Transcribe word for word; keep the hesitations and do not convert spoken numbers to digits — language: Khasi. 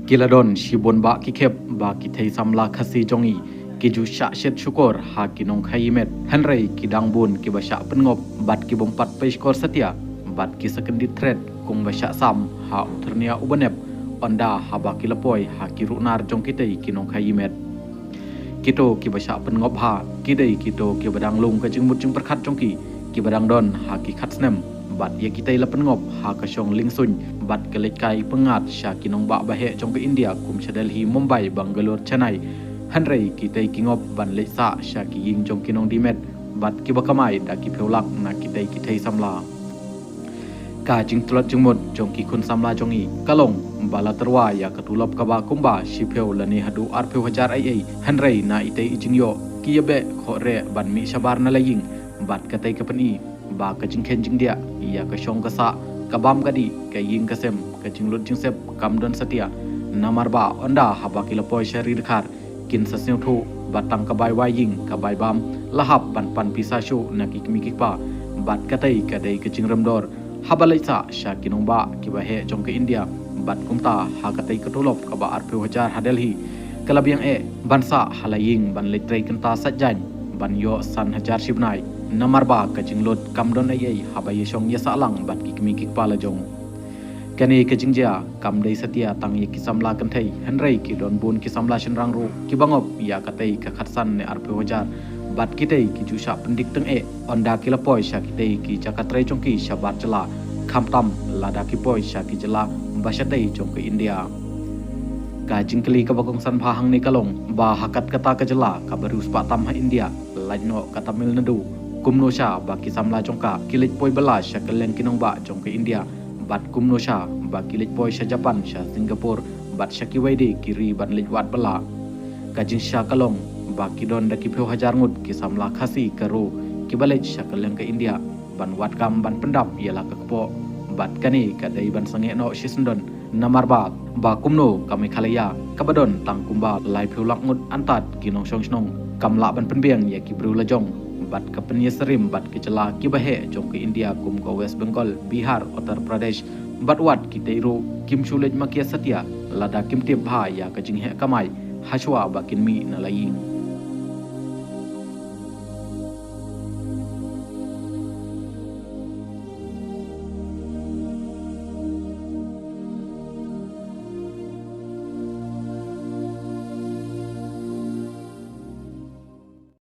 Ki la don shibun bah ki khep ba ki thei samla Khasi jong ngi ki ju shah shet shukor ha ki nongkhaii met, hynrei ki dang bun kiba shah pynngop bad ki bym pat pei shkor satia bad ki sa kyndit thret kumba shah sam ha u thyrnia uba nep, ynda haba ki la poi ha ki ruhnar jong kitei ki nongkhaii met. Kito kiba shah pynngop ha ki dei kito kiba dang lung ka jingmut jingpyrkhat jong ki, kiba dang don ha ki khat snem, bad ïa kitei la pynngop ha ka shong Liengsuin bad ka leit kai pyngngad sha ki nongbah baheh jong ka India kum sha Delhi, Mumbai, Bangalore, Chennai. Hynrei kitei ki ngop ban leit sah sha ki ïing jong ki nongdie met bad kiba kamai da ki phew lak na kitei ki thei samla. Ka jingtlot jingmut jong ki khun samla jong ngi ka long ba la tyrwa ïa ka tulop kaba kumba shiphew lane haduh arphew hajar ei ei, hynrei na itei i jingïoh ki ïa beh khohreh ban mih shabar na la ïing. Bad katei ka pyni ba ka jingkheiñ jingdiah ïa ka shong ka sah, ka bam ka dih, ka ïing ka sem, ka jinglut jingsep kam don satia. Namar ba ynda haba ki la poi sha ri dkhar, kin sa sngewthuh ba tang ka bai wai ïing, ka bai bam la hap ban pan pisa shuh na ki kmie ki kpa. Bad katei ka dei ka jingrem dor haba leit sah sha ki nongbah kiba heh jong ka India. Bad kumta ha katei ka tulop kaba arphew hajar ha Delhi, ka la biang eh ban sah ha la ïing ban leit trei kynta sait jaiñ ban ïoh san hajar shi bnai. Namar ba ka jinglut kam don ei ei haba ïa shong ïa sah lang bad ki kmie ki kpa la jong. Kane ka jingjia kam dei satia tang ïa ki samla kynthei, hynrei ki don bun ki samla shynrang ruh kiba ngop ïa katei ka khatsan ne arphew hajar. Bad kitei ki ju shah pyndik tyngeh ynda ki la poi sha kitei ki jaka trei jong ki shabar jylla, khamtam lada ki poi sha ki jylla ba shatei jong ka India. Ka jingkylli kaba kongsan bha hangne ka long ba ha kat kata ka jylla kaba riewspah tam ha India, lait noh ka Tamil Nadu, kumno sha ba ki samla jong ka ki leit poi bylla sha kylleng ki nongbah jong ka India, bad kumno sha ba ki leit poi sha Japan, sha Singapore, bad sha kiwei de ki ri ban leit wad bylla. Ka jingshisha ka long ba ki don da ki phew hajar ngut ki samla Khasi Garo kiba leit sha kylleng ka India ban wad kam ban pyndap ïa la ka kpoh. Bad kane ka dei ban sangeh noh shisyndon, namar ba, ba kumno ka Meghalaya kaba don tang kumba laiphew lak ngut antad ki nongshong shnong kam lah ban pynbiang ïa ki briew la jong bad ka pynïasyriem bad ki jylla kiba heh jong ka India kum ka West Bengal, Bihar, Uttar Pradesh, bad wat kitei ruh kim shu leit makia satia lada kim tip bha ïa ka jingheh kamai hashwa ba kin mih na la ïing.